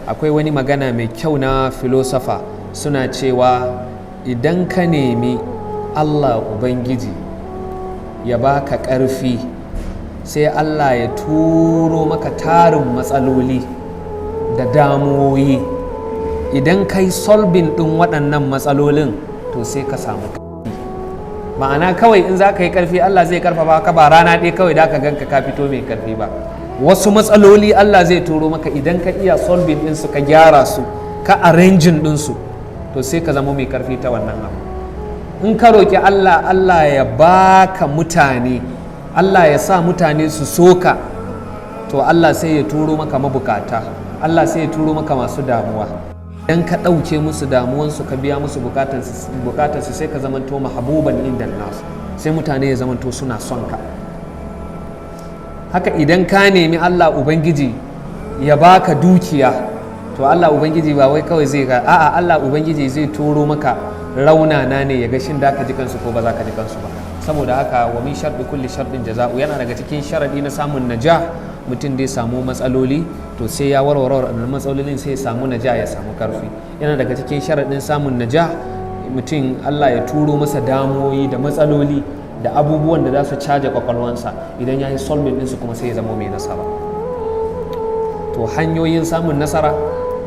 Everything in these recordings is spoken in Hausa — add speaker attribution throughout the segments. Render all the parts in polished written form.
Speaker 1: Akwai wani magana mai kyau na filosofa, suna cewa idan ka nemi Allah Ubangiji ya baka ƙarfi, sai Allah ya turo maka tarin matsaloli da damuwoyi. Idan kai solving ɗin waɗannan matsalolin, to sai ka samu ƙarfi. Ma'ana kawai in za ka yi ƙarfi, Allah zai karfafa ka, ba rana ɗaya kawai da ka ganka ka fito mai ƙarfi ba. Wasu matsaloli Allah zai turo maka, idan ka iya solving ɗinsu, ka gyara su, ka arranging ɗinsu, to sai ka zama mai ƙarfi ta wannan abu. In ka roƙi Allah, Allah ya baka mutane, Allah ya sa mutane su soka, to Allah sai ya turo maka mabukata, Allah sai ya turo maka masu damuwa. Idan ka ɗauke musu damuwansu, ka biya musu bukatansu, sai ka zamanto mahabuban inda nasu, sai mutane ya zamanto suna son ka. Haka idan ka nemi Allah Ubangiji ya baka dukiya, to Allah Ubangiji ba wai kawai zai ga, a'a, Allah Ubangiji zai turo maka raunana ne, ya ga shin da ka ji kansu ko ba za ka ji kansu ba. Saboda haka wa min sharɗi kulli sharɗin jaza'u. Yana daga cikin sharaɗi na samun najah, mutum dai samu matsaloli, to sai ya warware waɗannan matsalolin, sai ya samu najah, ya samu karfi. Yana daga cikin sharaɗin samun najah, mutum Allah ya turo masa damuwoyi da matsaloli da abubuwan da za su caja kwakwalwansa. Idan ya yi solving ɗinsu kuma, sai ya zama mai nasara. To hanyoyin samun nasara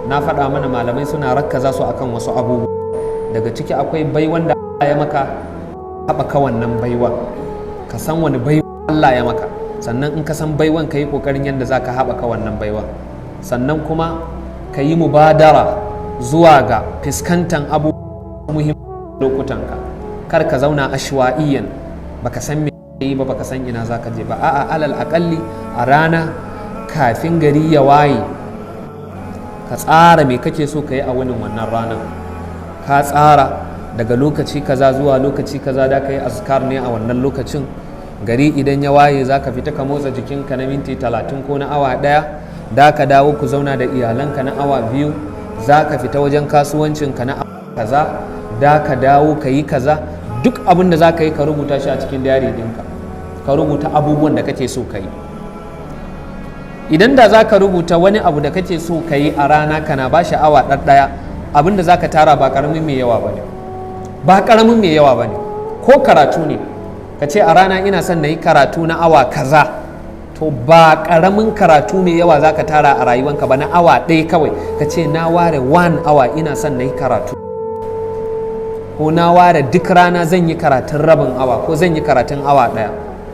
Speaker 1: na faɗa mana, malamai suna rakkaza su akan wasu abubuwa. Daga ciki akwai baiwan da Allah ya maka, haɓaka wannan baiwa. Ka san wani baiwa Allah ya maka, sannan in ka san baiwan, ka yi ƙoƙarin yadda za ka haɓaka wannan baiwa. Sannan kuma ka yi mubadara zuwa ga fuskantar abubuwa muhimman lokutanka. Kar ka zauna ashwa'iyyan, baka san me yi ba, baka san ina zaka je ba. A'a, alal aƙalli a rana, kafin gari ya waye, ka tsara me kake so ka yi a wunin wannan ranar. Ka tsara daga lokaci kaza zuwa lokaci kaza da ka yi azkar ne a wannan lokacin. Gari idan ya waye, za ka fita ka motsa jikinka na minti 30 ko na awa 1, da ka dawo ku zauna da iyalanka na awa 2, za ka fita wajen kasuwancinka na awa kaza, da ka dawo ka yi kaza. Duk abin da za ka yi, ka rubuta shi a cikin diary ɗinka. Ka rubuta abubuwan da kake so ka yi. Idan da za ka rubuta wani abu da kake so ka yi a rana, kana ba shi awa ɗaya, abin da za ka tara ba ƙaramin mai yawa ba ne, ba ƙaramin mai yawa ba ne. Ko karatu ne, ka ce a rana ina son na yi karatu na awa kaza, to ba ƙaramin karatu mai yawa za ka tara a rayuwanka ba na awa 1 kawai. Ka ce na ware one hour ina son na yi karatu, ko na ware duk rana zan yi karatun rabin awa, ko zan yi karatun awa 1.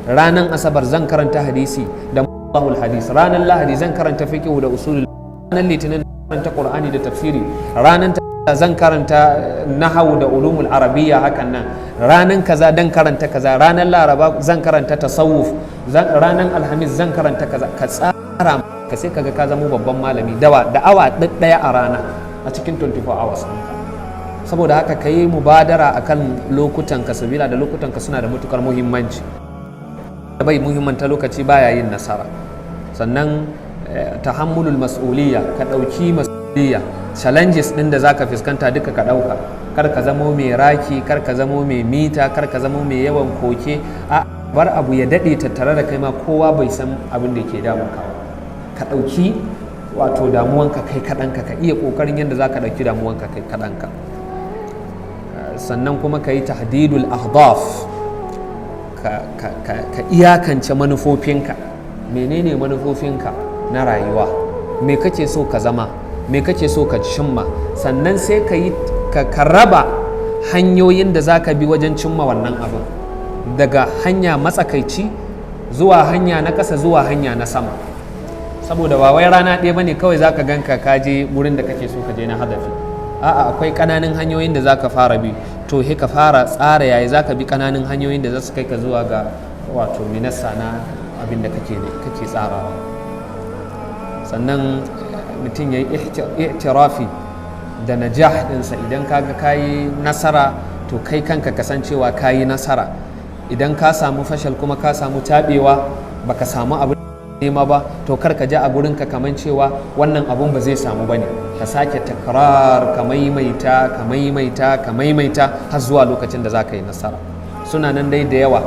Speaker 1: Ranar Asabar zan karanta hadisi da mustalahul hadis, ranar Lahadi zan karanta fiqh da usul, ranar Litinin karanta Qur'ani da tafsiri, ranar zan karanta nahawu da ulumul arabiyya, hakan nan ranar kaza dan karanta kaza, ranar Laraba zan karanta tasawuf, ranar Alhamis zan karanta kaza. Ka tsara ka, sai kaga ka zama babban malami dawa da awa 1 a rana a cikin 24 hours. Saboda haka ka yi mubadara akan lokutan ka, sabila da lokutan ka suna da matukar muhimmanci. Bai muhimmanta lokaci baya yin nasara. Sannan tahammulul mas'uliyya, ka ɗauki mas'uliyya, challenges ɗin da zaka fuskanta duka ka ɗauka. Kar ka zamo mai raki, kar ka zamo mai mita, kar ka zamo mai yawan koke. A bar abu ya daɗe tattare da kai ma, kowa bai san abin da ke damun ka. Ka ɗauki wato damuwanka kai kaɗanka, ka iya ƙoƙarin yadda za ka ɗauki damuwanka kai kaɗanka. Sannan kuma ka yi tahdidul ahdaf, ka iyakance manufofinka. Menene manufofinka na rayuwa? Me kake so ka zama? Me kake so ka cimma? Sannan sai ka yi ka raba hanyoyin da za ka bi wajen cimma wannan abin, daga hanya matsakaici zuwa hanya na ƙasa zuwa hanya na sama. Saboda ba wai rana ɗaya bane kawai za ka ganka ka je wurin da kake so ka je na hadafi. A'a, akwai ƙananan hanyoyin da za ka fara bi. To he ka fara tsara yayi za ka bi ƙananan hanyoyin da za su kai ka zuwa ga wato minassa na abin da kake tsarawa. Sannan mutum ya yi i'tirafi da najah ɗinsa. Idan kaga ka yi nasara, to kai kanka kasancewa ka yi nasara. Idan ka samu fashal kuma, ka samu taɓewa, baka samu abin nema ba, to kar ka ji a gurinka kaman cewa wannan abun ba zai samu ba ne. Ka sake takrar, ka maimaita, ka maimaita, ka maimaita har zuwa lokacin da za ka yi nasara. Suna nan dai da yawa.